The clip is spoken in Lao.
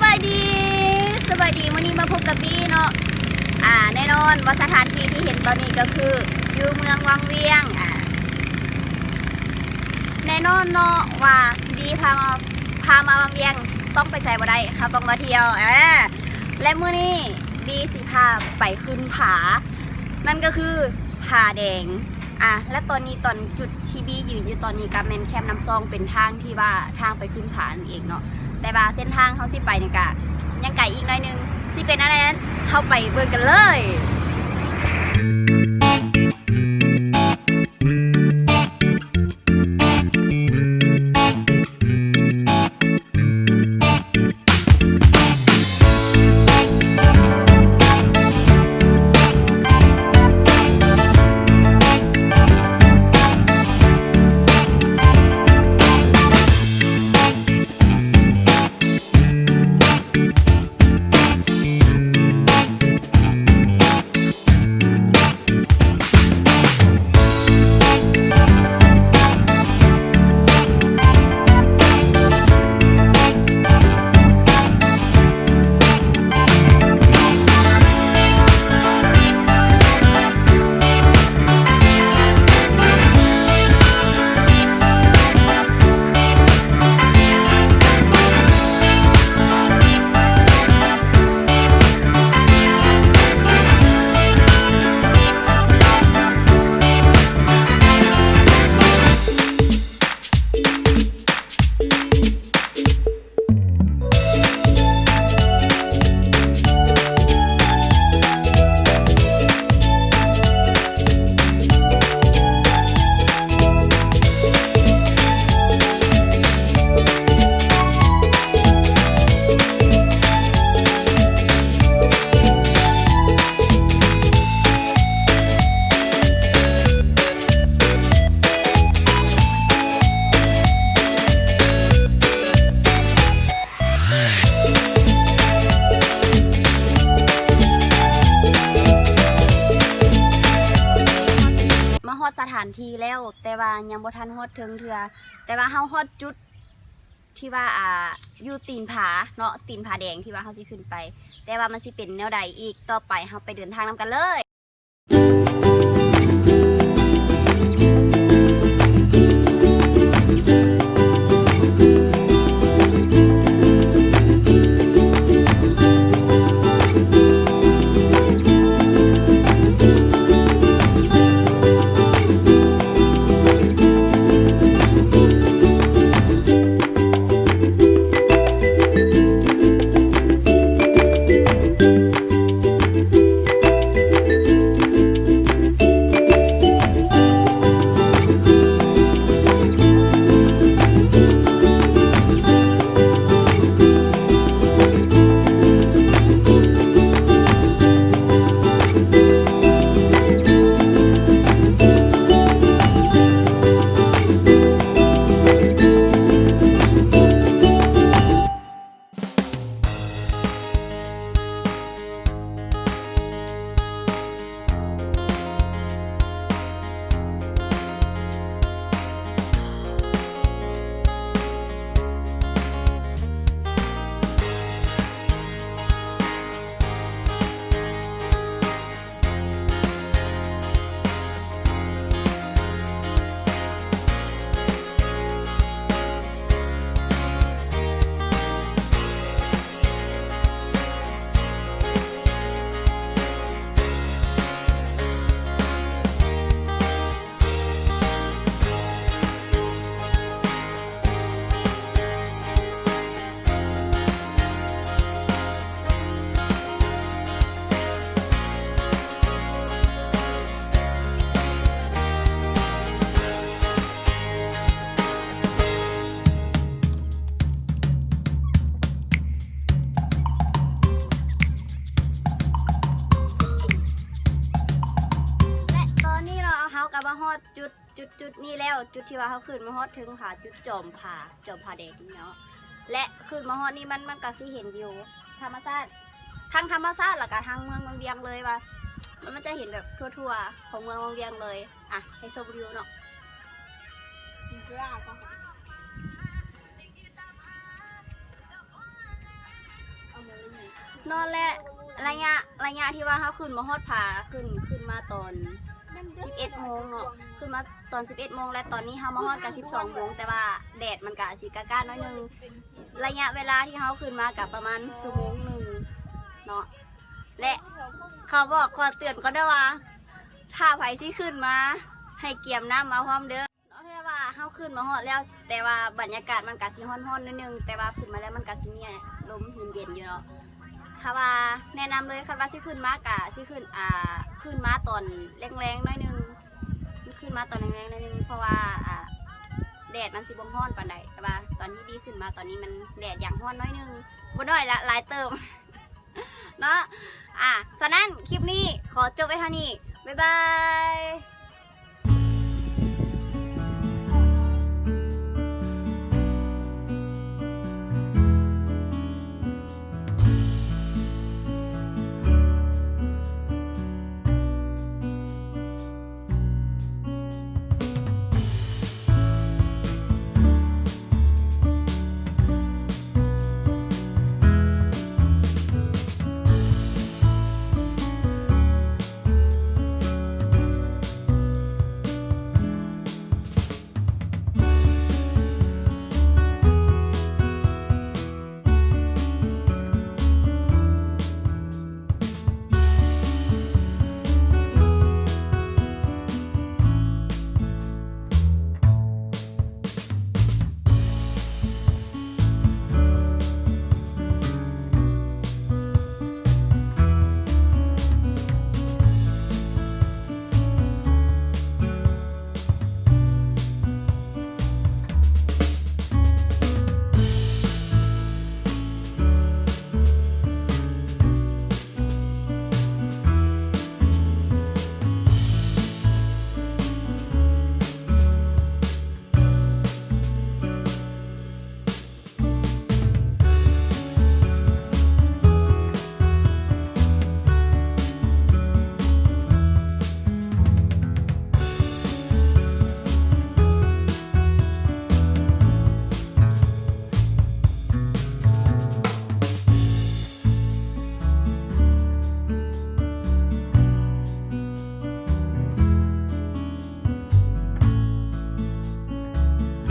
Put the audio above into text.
ສະບາຍດີ ສະບາຍດີ ມື້ນີ້ມາພົບກັບບີເນາະ. ອາ ແນ່ນອນວ່າສະຖານທີ່ທີ່ເຫັນຕອນນີ້ກໍຄືຢູ່ເມືອງວັງວຽງ. ອາ ແນ່ນອນເນາະວ່າບີພາມາ ພາມາວັງວຽງ ຕ້ອງໄປໃສບໍ່ໄດ້ ເຮົາຕ້ອງມາທ່ຽວ. ອາ ແລະ ມື້ນີ້ບີຊິພາໄປຂຶ້ນຜາ ນັ້ນກໍຄືຜາແດງ. ອາ ແລະ ຕອນນີ້ ຕອນຈຸດທີ່ບີຢືນຢູ່ຕອນນີ້ກໍແມ່ນແຄມນ້ຳຊອງ ເປັນທາງທີ່ວ່າທາງໄປຂຶ້ນຜານັ້ນເອງເນາະ. ແຕ່ວ່າເສັ້ນທາງເຮົາຊິໄປນີ້ກະຍັງໄກອີກໜ້ອຍໜຶ່ງ ຊິເປັນແນວໃດນັ້ນ ເຮົາໄປເບິ່ງກັນເລີຍ. ມາຮອດສະຖານທີ່ແລ້ວ ແຕ່ວ່າຍັງບໍ່ທັນຮອດເທິງເທື່ອ ແຕ່ວ່າເຮົາຮອດຈຸດທີ່ວ່າ ອາ ຢູ່ຕີນຜາເນາະ ຕີນຜາແດງທີ່ວ່າເຮົາຊິຂຶ້ນໄປ ແຕ່ວ່າມັນຊິເປັນແນວໃດອີກ ຕໍ່ໄປເຮົາໄປເດີນທາງນຳກັນເລີຍ. ແລະ ຕອນນີ້ເນາະ ເຮົາກໍມາຮອດຈຸດ ຈຸດ ຈຸດນີ້ແລ້ວ ຈຸດທີ່ວ່າເຮົາຂຶ້ນມາຮອດເທິງຜາ ຈຸດຈອມຜາ ຈອມຜາແດງນີ້ເນາະ ແລະ ຂຶ້ນມາຮອດນີ້ມັນ ມັນກໍຊິເຫັນວິວທຳມະຊາດ ທັງທຳມະຊາດ ແລ້ວກໍທັງເມືອງວັງວຽງເລີຍ ວ່າມັນ ມັນຈະເຫັນແບບທົ່ວໆຂອງເມືອງວັງວຽງເລີຍ. ອ່ະ ໃຫ້ຊົມວິວເນາະ. ເນາະ ແລະ ໄລຍະ ໄລຍະທີ່ວ່າເຮົາຂຶ້ນມາຮອດຜາ ຂຶ້ນ ຂຶ້ນມາຕອນສິບເອັດໂມງເນາະ ຂຶ້ນມາຕອນສິບເອັດໂມງ ແລະ ຕອນນີ້ເຮົາມາຮອດກະສິບສອງໂມງ ແຕ່ວ່າແດດມັນກະຊິກ້າໆໜ້ອຍໜຶ່ງ. ໄລຍະເວລາທີ່ເຮົາຂຶ້ນມາກະປະມານຊົ່ວໂມງໜຶ່ງເນາະ ແລະ ຂໍບອກຂໍເຕືອນກ່ອນເດີວ່າ ຖ້າໃຜຊິຂຶ້ນມາ ໃຫ້ກຽມນ້ຳມາພ້ອມເດີ. ເນາະ ເພາະວ່າເຮົາຂຶ້ນມາຮອດແລ້ວ ແຕ່ວ່າບັນຍາກາດມັນກະຊິຮ້ອນໆໜ້ອຍໜຶ່ງ ແຕ່ວ່າຂຶ້ນມາແລ້ວມັນກະຊິມີລົມເຢັນໆຢູ່ເນາະ. ຖ້າວ່າແນະນຳເລີຍ ຄັນວ່າຊິຂຶ້ນມາກະຊິຂຶ້ນ ອ່າ ຂຶ້ນມາຕອນແລງໆໜ້ອຍໜຶ່ງ ຂຶ້ນມາຕອນແລງໆໜ້ອຍໜຶ່ງ ເພາະວ່າ ອ່າ ແດດມັນຊິບໍ່ຮ້ອນປານໃດ ແຕ່ວ່າຕອນທີ່ບີຂຶ້ນມາຕອນນີ້ມັນແດດຢາກຮ້ອນໜ້ອຍໜຶ່ງ ບໍ່ໜ້ອຍລະ ຫຼາຍເຕີບເນາະ. ອ່າ ສະນັ້ນຄລິບນີ້ຂໍຈົບໄວ້ເທົ່ານີ້ ບາຍບາຍ.